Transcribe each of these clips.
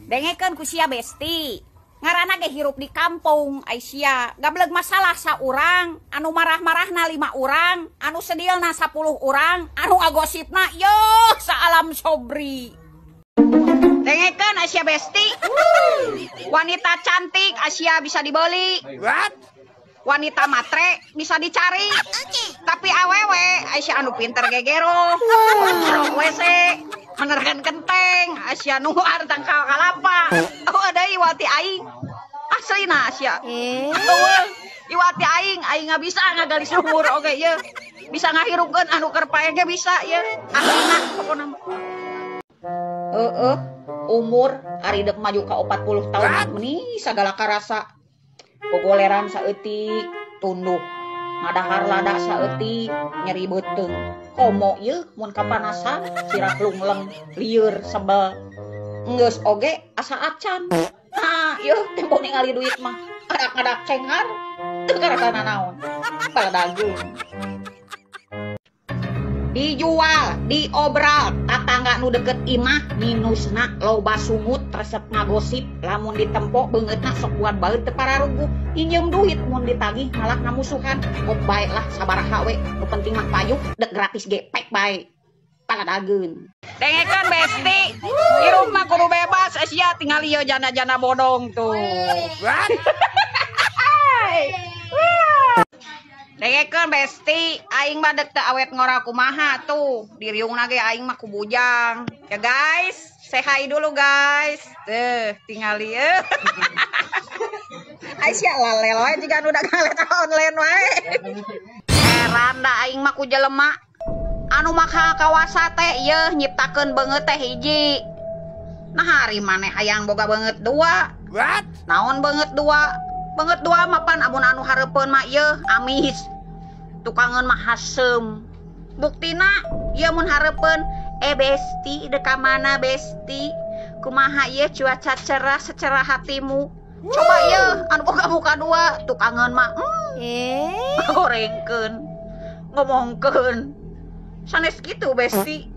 Dengekeun ku sia besti. Ngaranna ge hirup di kampung ai sia gableg masalah saurang, anu marah-marahna 5 urang, anu sedilna 10 urang, anu ngagosipna yeuh saalam sobri. Dengekeun Asia besti. Wanita cantik Asia bisa dibeli. What? Wanita matre bisa dicari. Tapi awewe Asia anu pinter gegero. Wow. WC menerkan kenteng, Asia nu tangkal kalapa. Oh ada iwati aing. Aslina Asia. Eueuh, iwati aing, aing nggak bisa ngagali sumur oge ye. Bisa ngahirupkeun anu keur paeh ge bisa ye. Aslina pokona mah. Heeh, umur ari deuk maju ka 40 tahun meni sagala karasa. Gogoleran saeutik tunduh. Ngadahar lada saeutik nyeri beuteung. Komo ieu mun kapanasan sirah lungleng lieur sebel. Geus oge asa acan. Nah, ieu tempo ningali duit mah ngadak-ngadak cengar teu karasa nanaon. Paladageung. Dijual, diobral, tatangga nu deket imah minusna loba sungut resep ngagosip lamun ditempo beungeutna sok buat baeut teu pararuguh injem duit mun ditagih malah ngamusuhan kok bae lah sabaraha we nu penting mah payuk dek gratis ge pek bae paladageun. Dengekeun besti, hirup mah kudu bebas sia tingali ieu janda-janda bodong tuh. Dengekeun besti, aing mah dek teu awet ngora kumaha tuh. Diriungna ge aing mah ku bujang. Ya guys, say hi dulu guys. Tuh, tingali ye. Aisyah lalel wae jiga nu dagang eta online wae. Heran da aing mah ku jelema anu maka kawasa teh yeuh nyiptakeun beungeut teh hiji. Nah hari maneh hayang boga beungeut dua. What? Naon beungeut dua? Beungeut dua mah pan amun anu hareupeun mah yeuh amis. Tukangeun mah haseum. Buktina ieu mun hareupeun besti dek ka mana besti? Kumaha ieu cuaca cerah secerah hatimu. Coba ieu anu boga muka dua tukangeun mah gorengkeun. Ngomongkeun. Sanes kitu besti.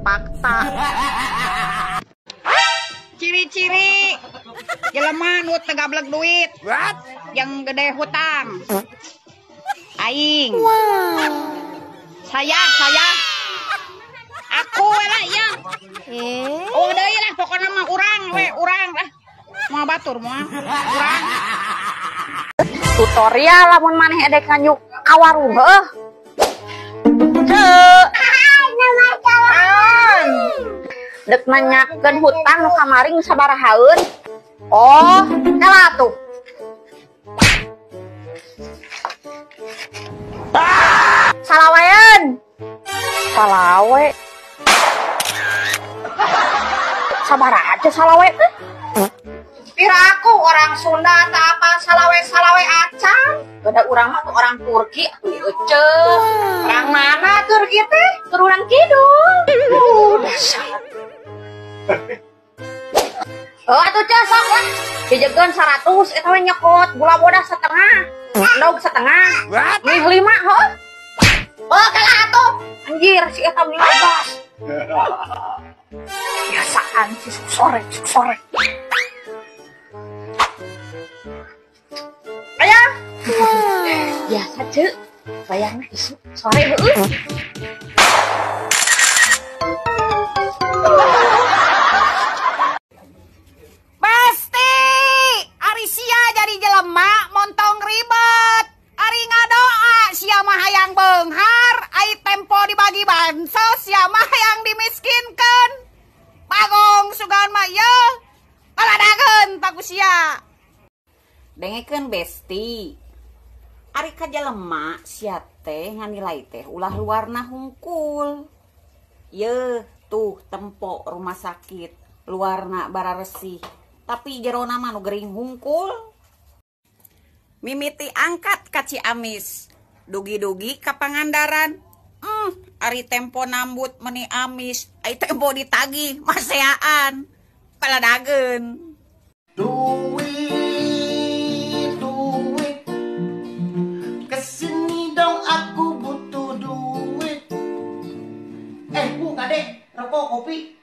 Fakta. Ciri-ciri jelema nu teu gablek duit. What? Yang gede hutang. Aing. Wow. Saya. Aku we lah ya. Oh deui lah pokona mah urang we, urang lah. Moal batur moal. Urang. Tutorial lamun maneh edek nganjuk ka warung heuh. Ceu. Dek nanyakeun hutang nu kamari sabarahaeun. Oh, kalah tuh. Salawean. Salawe. Sabaraha aja salawe teh? Piraku orang Sunda tak apa salawe-salawe acan. Beda urang mah tuh orang Turki atuh euceuh. Orang mana Turki teh? Tur urang kidul. Dasar. Oh atuh ceu sok lah. Dijegeun 100 eta we nyekot gula bodas setengah. Endog setengah. Mie 5 heuh. Oh kalah atuh. Anjir si eta mie bebas. Biasaan si sore sore. Ayah. Biasa ceu. Bayarna isuk sore heuh. Besti, ari sia jadi jelema montong ribet. Ari ngadoa sia mah hayang beunghar, ai tempo dibagi bansos sia mah hayang dimiskinkeun. Bagong sugan mah yeuh. Paladageun ta ku sia. Dengekeun besti. Ari ka jelema sia teh nganilai teh ulah luarna hungkul. Yeuh, tuh tempo rumah sakit luarna bararesih. Tapi jerona mah nu gering hungkul. Mimiti angkat ka Ciamis, dugi-dugi ka Pangandaran. Ari tempo nambut meni amis, ari tempo ditagih maseaan. Paladageun. Duit, duit, kesini dong aku butuh duit. Bu, kade, rokok, kopi.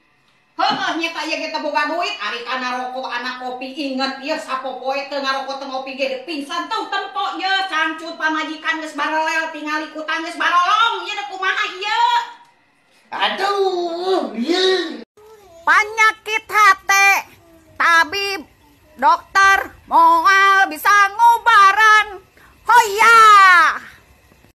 Heuh, Heuh nya ta ieu ge teu boga duit ari kana rokok anak kopi inget ieu sapopoe teu ngarokok teu ngopi ge pingsan teu tempo ieu cangcut pamajikan geus barelel tingali kutang geus barolong ieu kumaha ieu. Aduh, ieu. Panyakit hate tabib dokter moal bisa ngubaran. Hoya.